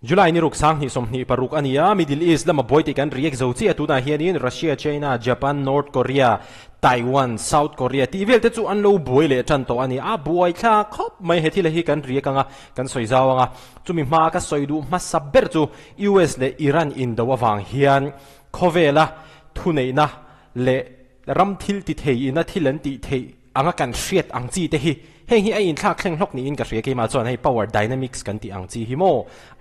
July ni ruk sang hnih 26 a ni a, Middle East lama buai tih kan react zo chiah tunah hianin Russia, China, Japan, North Korea, Taiwan, South Korea tih vel te chu an lo buai leh tan tawh a ni. A buai thla khawp mai he thil hi kan react anga kan sawi zau anga chumi hmaa ka sawi duh hmasa ber chu US leh Iran indo avang hian khawvela thuneihna leh ram thil ti thei ina thil an tih theih anga kan hriat ang chi te hi heng hi a inthlak thleng hlawk niin ka hria keimah chuan hei power dynamics kan tih ang chi hi maw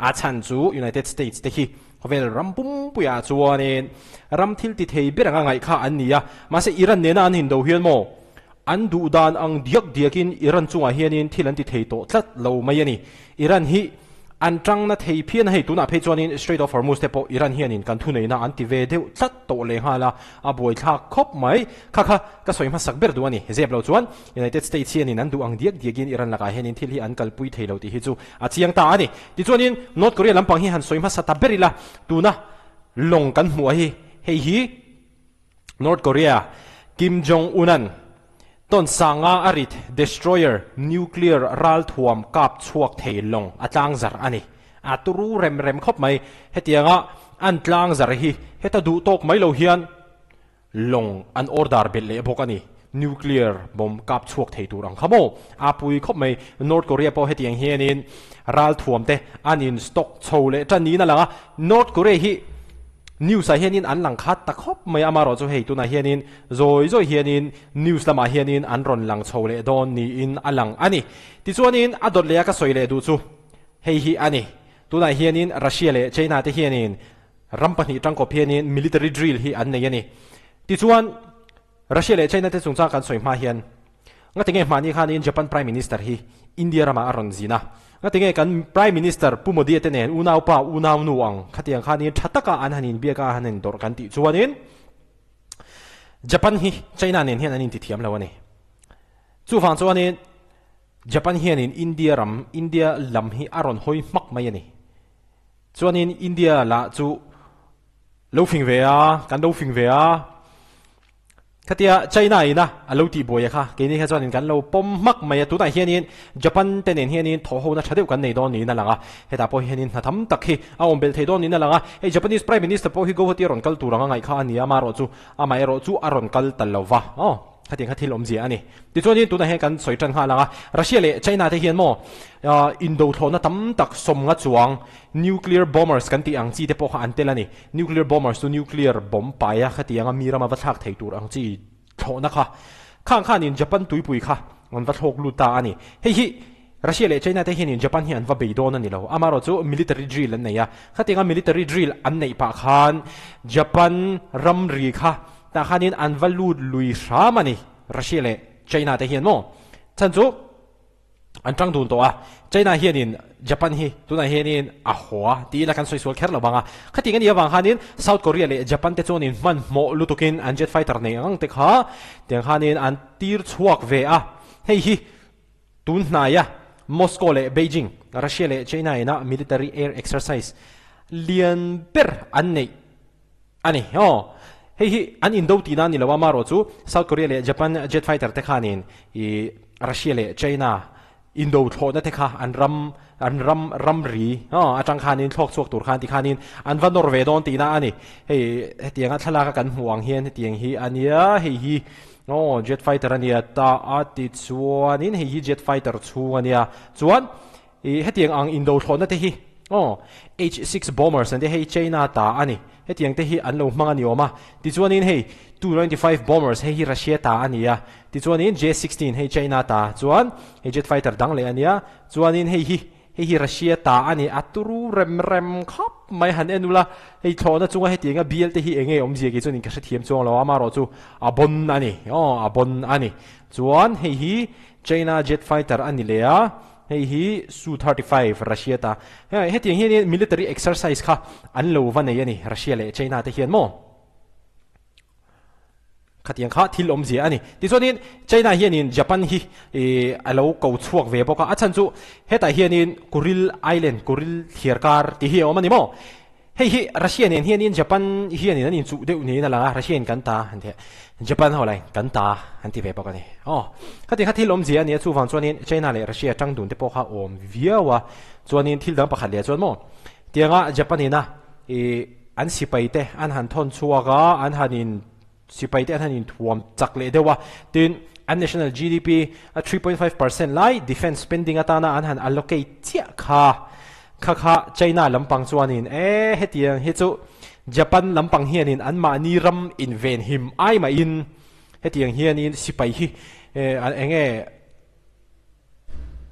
a chhan chu United States te hi khawvel ram pumpuiah chuanin ram thil ti thei ber anga ngaih kha an ni a mahse Iran nena an indo hian maw an duh dan ang diak diakin Iran chungah hianin thil an ti thei tawh tlat lo mai a ni Iran hi An tang na thei phian a hei tunah phei chuanin Strait of Hormuz te pawh Iran hianin kan thuneihna an ti ve deuh tlat tawh leh nghal a, a buaithlak khawp mai. Kha kha ka sawi hmasak ber duh a ni. Zep lo chuan United States hianin an duh ang diak diakin Iran lakah hianin thil hi an kalpui thei lo tih hi chu a chiang ta a ni. Tichuanin North Korea lampang hi han sawi hmasa ta ber ila, tuna lawng kan hmuh a hi hei hi, North Korea Kim Jong Un-a'n tawn sanga a rit destroyer nuclear ralthuam kap chhuak thei lawng a tlangzar a ni. A turu rem rem khawp mai. Hetianga an tlangzar hi heta duh tawk mai lo hian lawng an order belh leh bawk a ni. Nuclear bomb kap chhuak thei tur ang kha maw? A pui khawp mai. North Korea pawh hetiang hianin ralthuam te an in stock chho leh tan niin a lang a. North Korea hi News ah hianin an lang khat ta khawp mai a, amaherawh chu hei tunah hianin zawi zawi hianin news lamah hianin an rawn lang chho leh dawn niin a lang a ni. Tichuanin a dawt leh a ka sawi leh duh chu hei hi a ni. Tunah hianin Russia leh China te hianin ram pahnih tangkawp hianin military drill hi an nei a ni. Tichuan Russia leh China te chungchang kan sawi hma hian Ngatinge hmahni khanin Japan Prime Minister hi India ramah a rawn zin a? Ngatinge kan Prime Minister Pu Modi-a te nen unaupa unaunu ang khatiang khanin tha taka an han inbiak a, an han indawrh kan tih chuanin Japan hi China nen hian an intithiam lo a ni. Chuvang chuanin Japan hianin India ram, India lam hi a rawn hawi hmak mai a ni. Chuanin India lah chu lo fing ve a, kan lo fing ve a. Khatia China ina a lo tih buai a kha, keini kha chuanin kan lo pawm hmak mai a, tunah hianin Japan te nen hianin thaw hona tha deuh kan nei dawn niin a lang a, hetah pawh hianin hna tam tak hi a awm belh thei dawn niin a lang a, hei Japanese Prime Minister pawh hi Guwahati a rawn kal tur anga ngaih kha a ni a, amaherawh chu amaherawh chu a rawn kal ta lo va, aw khatiang kha thil awmzia a ni. Tichuanin tunah hian kan sawi tan nghal ang a, Russia leh China te hian maw indo thlawhna tam tak sawmnga chuang Nuclear bombers kan tih ang chi te pawh kha an tel a ni. Nuclear bombers chu nuclear bomb paia khatianga mi rama va thlak thei tur ang chi thlawhna kha. Khang khanin Japan tuipui kha an va thlawk lut ta a ni. Hei hi Russia leh China te hianin Japan hi an va bei dawn a ni lo. Amaherawh chu military drill an nei a. Khatianga military drill an neih pah khan Japan ramri kha tah khanin an va lut lui hram a ni Russia leh China te hian maw. Chhan chu. An tang dun tawh a, China hianin Japan hi tunah hianin a haw a tiin a kan sawi sual kher lo vang a. Khatiang a nih avang khanin South Korea leh Japan te chuanin hmanhmawh lutukin an jet fighter nei ang ang te kha tiang khanin an tir chhuak ve a. Hei hi tun hnaia Moscow leh Beijing, Russia leh China ina military air exercise lian ber an neih a ni. Aw, hei hi an indo tihna a ni lo a, amaherawh chu South Korea leh Japan jet fighter te khanin ih Russia leh China indo thlawhna te kha an ram an ram ramri aw atang khanin thlawk chhuak tur khan tikhanin an va nawr ve dawn tihna a ni. Hei hetianga thlalaka kan hmuh ang hian hetiang hi a nia, hei hi aw jet fighter a nia ta a tichuanin hei hi jet fighter chhung a nia chuan Ih, hetiang ang indo thlawhna te hi aw, H-six bombers an te hei China ta a ni. Hetiang te hi an lo hmang a ni awm a. Tichuanin hei Tu-ninety-five bombers hei hi Russia ta a ni a. Tichuanin J-sixteen hei China ta chuan hei jet fighter dang leh a nia. Chuanin hei hi hei hi Russia ta a ni. A turu rem rem khawp mai han en ula. Hei thlawhna chunga hetianga bial te hi eng nge awmzia kei chuan in ka hrethiam chuang lo a, amaherawh chu a bon a ni aw, a bon a ni. Chuan hei hi China jet fighter a ni leh a. Hei hi Su 35 Russia ta. Hei hetiang hian military exercise kha an lo va nei a ni Russia leh China te hian maw? Khatiang kha thil awmzia a ni. Tichuanin China hianin Japan hi ih a lo ko chhuak ve bawk a, a chhan chu hetah hianin Kuril Island, Kuril thliarkar tih hi a awm a ni maw? Hei hi Russia nen hianin Japan hianin an inchuh deuh niin a lang a, Russia in kan ta an ti a, Japan ho lai kan ta an ti ve bawk a ni. Aw, khati kha thil awmzia a ni a, chuvang chuanin China leh Russia tang dun te pawh kha awm viau a, chuanin thil dang pakhat leh chuan maw? Tianga Japan ina i an sipai te an han thawn chhuak a, an han in sipai te an han in thuam chak leh deuh a, tin an national GDP a 3.5% lai defence spending atana an han allocate chiah kha kha kha China lampang chuanin e hetiang hi chu Japan lampang hianin anmahni ram invenhim ai mahin hetiang hianin sipai hi eng nge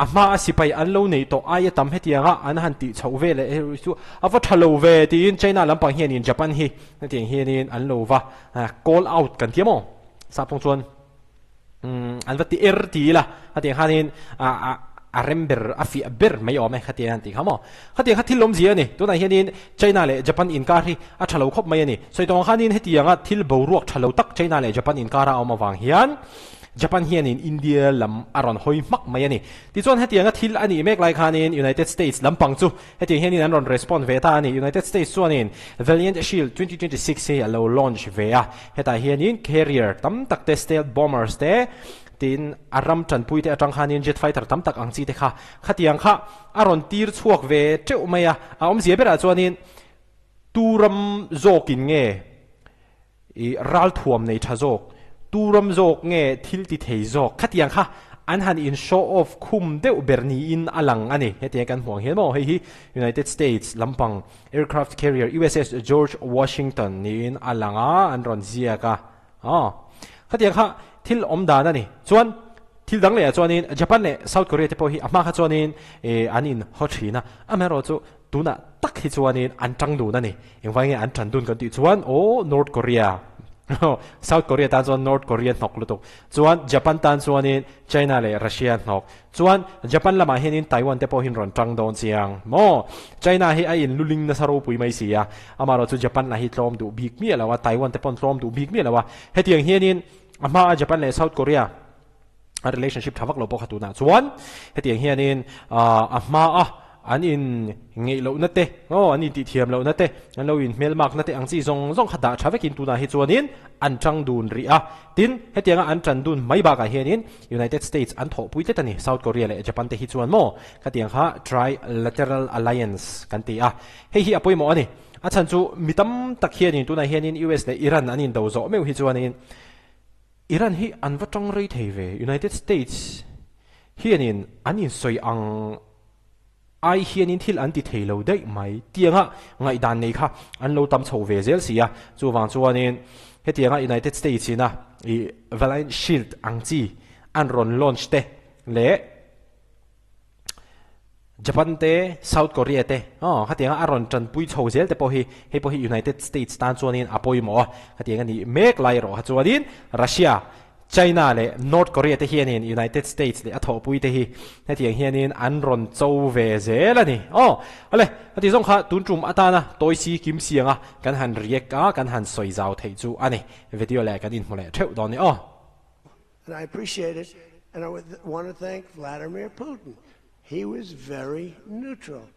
A hma a sipai an lo neih tawh aia tam hetianga an han tih chhoh ve leh erawh chu a va tha lo ve tiin China lampang hianin Japan hi hetiang hianin an lo va call out kan ti a maw? Sap tawng chuan an va ti er ti ila hetiang khanin a rem ber a fiah ber mai awm e khatiang an tih kha maw? Khatiang kha thil awmzia a ni. Tunah hianin China leh Japan inkar hi a tha lo khawp mai a ni. Sawi tawng khanin hetianga thil boruak tha lo tak China leh Japan inkara a awm avang hian Japan hianin India lam a rawn hawi hmak mai a ni. Tichuan hetianga thil a nih mek lai khanin United States lampang chu hetiang hianin an rawn respond ve ta a ni. United States chuanin Valiant Shield 2026 hi a lo launch ve a, hetah hianin carrier tam tak te, stealth bombers te, tin a ram tanpui te atang khanin jet fighter tam tak ang chi te kha khatiang kha a rawn tir chhuak ve teuh mai a. A awmzia berah chuanin tu ram zawkin nge I ralthuam nei tha zawk, tu ram zawk nge thil ti thei zawk? Khatiang kha an han in show off khum deuh ber niin a lang a ni. Hetiang kan hmuh ang hian maw hei hi United States lampang aircraft carrier USS George Washington niin a lang a, an rawn ziak a. Aw. Khatiang kha thil awm dan a ni. Chuan thil dang lehah chuanin Japan leh South Korea te pawh hi a hma kha chuanin an in haw thin a, amaherawhchu Tunah tak hi chuanin an tang dun a ni. Engvai nge an tan dun kan tih chuan aw North Korea South Korea tan chuan North Korea hnawk lutuk. Chuan Japan tan chuanin China leh Russia hnawk. Chuan Japan lamah hianin Taiwan te pawhin rawn tang dawn chiang maw? China hi a in luling nasa ropui mai si a. Amaherawh chu Japan lah hi tlawm duh bik miah lo a, Taiwan te paw'n tlawm duh bik miah lo a. Hetiang hianin a hmaa Japan leh South Korea a relationship tha vak lo pawh kha tunah chuan hetiang hianin a hma a an in ngeih lohna te aw an in tih thiam lohna te an lo in hmelmakna te ang chi zawng zawng kha dah tha vekin tunah hi chuanin an tang dun rih a tin hetianga an tan dun mai bakah hianin United States an thawhpui tlat a ni South Korea leh Japan te hi chuan maw khatiang kha trilateral alliance kan ti a hei hi a pawimawh a ni a chhan chu mi tam tak hianin tunah hianin US leh Iran an in do zawh meuh hi chuanin Iran hi an va tang rei thei ve. United States hianin an insawi ang ai hianin thil an ti thei lo daih mai tianga ngaihdan nei kha an lo tam chho ve zel si a. Chuvang chuanin hetianga United States ina i Valiant Shield ang chi an rawn launch te leh Japan te, South Korea te, aw khatianga a rawn tanpui chho zel te pawh hi hei pawh hi United States tan chuanin a pawimawh a, khatiang a nih mek lai erawh kha chuanin Russia, China leh North Korea te hianin United States leh a thawhpui te hi hetiang hianin an rawn cho ve zel a ni. Aw, awle, heti zawng kha tun tum atana tawi si kim sianga kan han react a, kan han sawi zau theih chu a ni. Video leh kan inhmu leh theuh dawn ni aw. And I appreciate it and I want to thank Vladimir Putin. He was very neutral.